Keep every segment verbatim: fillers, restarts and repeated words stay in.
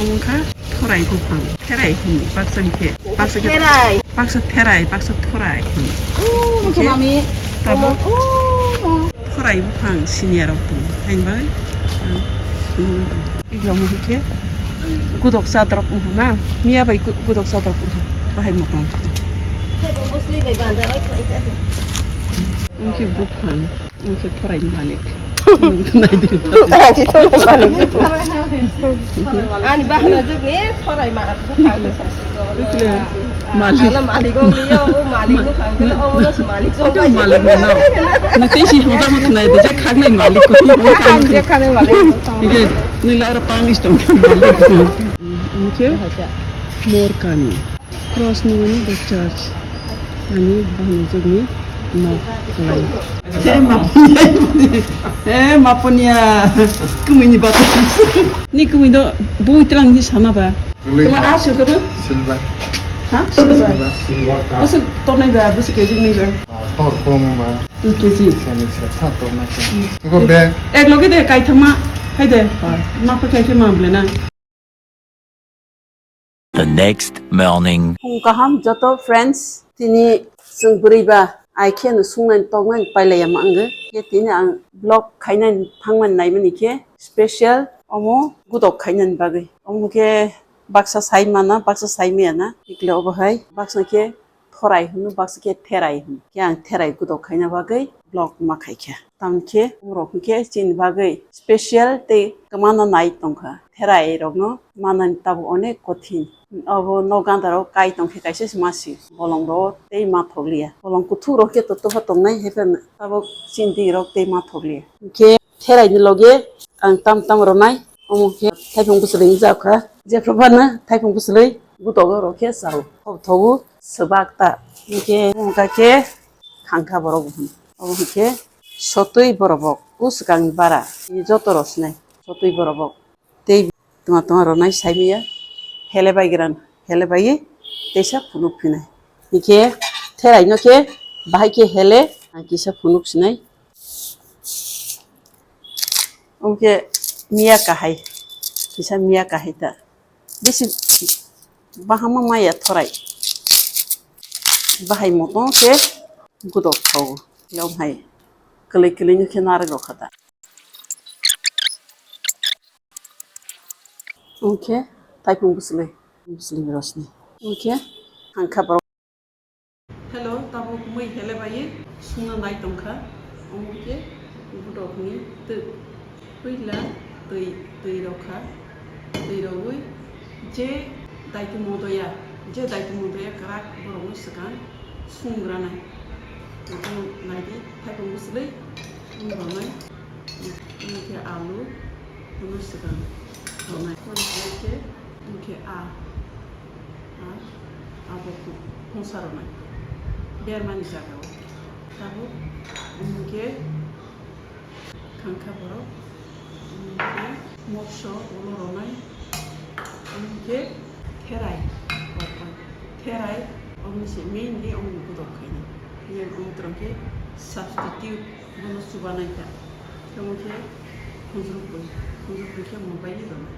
Wngkha thorai buphang, therai hwnwi baksa khe, baksa khe therai. Baksa therai, baksa thorai hwnwi. Oh, wngkha mami. Tabuk thorai buphang siniya rok tongo, hain bai. Igla mo khe gudok chatrok wngkha na, miya bai gu-, gudok chatrok wngkha, bahai motong. Wngkhe buphang. Ang se thorai malik. Ang se thorai malik. Ani bahana jogni thorai malik. Malik. Ala malik o liyo, o malik no khang khe, o no se malik jong bai. Malik no. Ni te si hoda mo khna de, je khang ni malik ko. Khang je khang ni malik. Ike, ni la ra pang is tong malik. Ang se mor kani. Cross nungani the church. Ani bahai jogni nok khlai. He mapunia, he mapunia. Kumui ni bata. Ni kumui do bui tlang ni sana ba. Kuma asu ko do? Silver. Ha? Silver. Silver. Asu to nai ba, asu kejik nai ba. Tor kong ba. Two kejik. Sani sa sa tor na sa. Ko be. Ek loge de kai thama. Hai de. Ma pa kai thama ble na. The next morning. Phung kaham joto friends, tini chwng bwrwi ba ai khe no sungnai toknai pailaiya ma wngwi. Khe tini ang vlog khainani thangmani naimani khe special omo gudok khainani bagwi. Omo khe baksa sai mana, baksa sai maya na, ikle obo hai baksa khe thorai hwno, baksa khe therai hwno. Khe ang therai gudok khaina bagwi vlog ma khaikha. Tamoni khe borok hwnkhe chini bagwi special tei kwmano nai tongkha. Therai rokno manani tabuk onek kothin. Obo nok ganda rok kai tongkhe kaisa se masi bolong rok tei ma thokliya. Bolong kuthuk rok khe totopha tongnai, haiphano tabuk chini twi rok tei ma thokliya. Hwnkhe therai ni loge ang tam tam ronai, omo khe thaipung bwswlwi wngjakha. Jephru phano thaipung bwswlwi gudogo rok khe chao. Thobu swbak ta. Hwnkhe wngkha khe khangkha borok bo hwn. Obo hwnkhe sotwi borobok, o swkangni bara, tini joto rok sinai sotwi borobok. Tei tuma tuma ronai saimaya, hele bai gran, hele bai teisa phunuk phinai. Hwnkhe therai no khe bahai khe hele, kisa phunuk sinai. Omo khe miya kahai, kisa miya kahai ta. Bisi bahama maya thorai. Bahai motong khe gudok thao. Yom hai. Kwlwi kwlwi no khe narwk rok kha ta. Omo khe taiphung bwswlwi, bwswlwi rosni. Omo khe hangkha borok. Hello, tabuk mui hele bai sungna nai tongkha. Omo khe gudokni twk. Puila twi, twi rokha. Twi rogwi je daiti modoya, je daiti modoya kwrak borokno swkang sungranai. Omo naidi, taiphung bwswlwi sungranai. Omo khe alu, omo swkang ronai. Omo khe, omo khe a. A, abo khungsa rwnai. Bermani jaga o. Tabuk, omo khe khangkha borok, omo khe mokso ulo rwnai, omo khe therai roknai. Therai, omo se mainly omo gudok khainai. Phiya omo twrwng khe substitute bono chubanai kha. Tamo khe khunjrukbwi, khunjrukbwi khe mobile rwnai.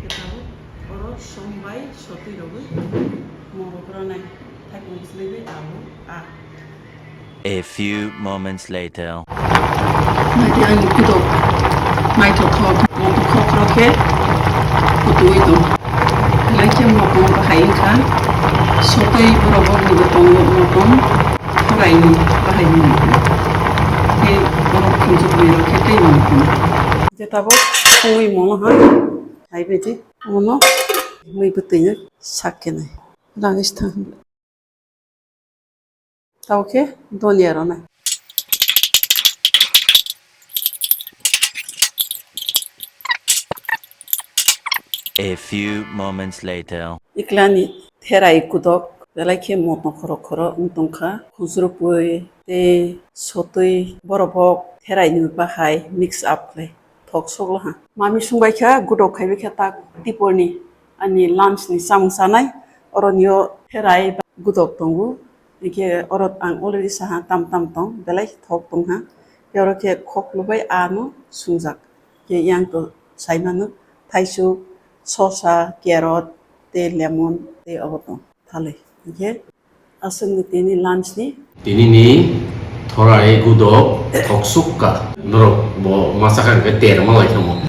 Khe tabuk oro som bai sotwi rogwi morok rwnai. Thaipung bwswlwi bai abo a. A few moments later. Naidi ani kudok naithothok, mothokhok rok khe kutuwi tong. Belai khe motong bahai wngkha, sotwi borok borokni bo tongo motong. Khoraini bahaini. Tei borok khunjuknwi rok khe tei mangkha. Je tabuk songwi mono ha, hai baidi mono mui bwtwi no sak khe nai. Rangwi se thang. Tabuk khe donia rwnai. A few moments later. Iklani therai kudok belai khe motong khoro khoro wng tongkha. Khunjurupui tei sotwi borobok therai ni bahai mix up khlai thok soglo ha. Mami sungbai kha gudok khaibai kha tak diporni ani lunch ni chamung chanai. Oronio therai gudok tongo. Hingkhe oro ang already saha tam tam tong belai thok tongha. Tei oro khe khoklubai ano sungjak. Khe yang to saimano thaisuk, sosa, carrot, tei lemon, tei obo tong thalwi. Hinkhe aswkni tini lunch ni. Tinini thorai gudok thoksukka. Norok bo masa kha hinkhe ter ma lai thango.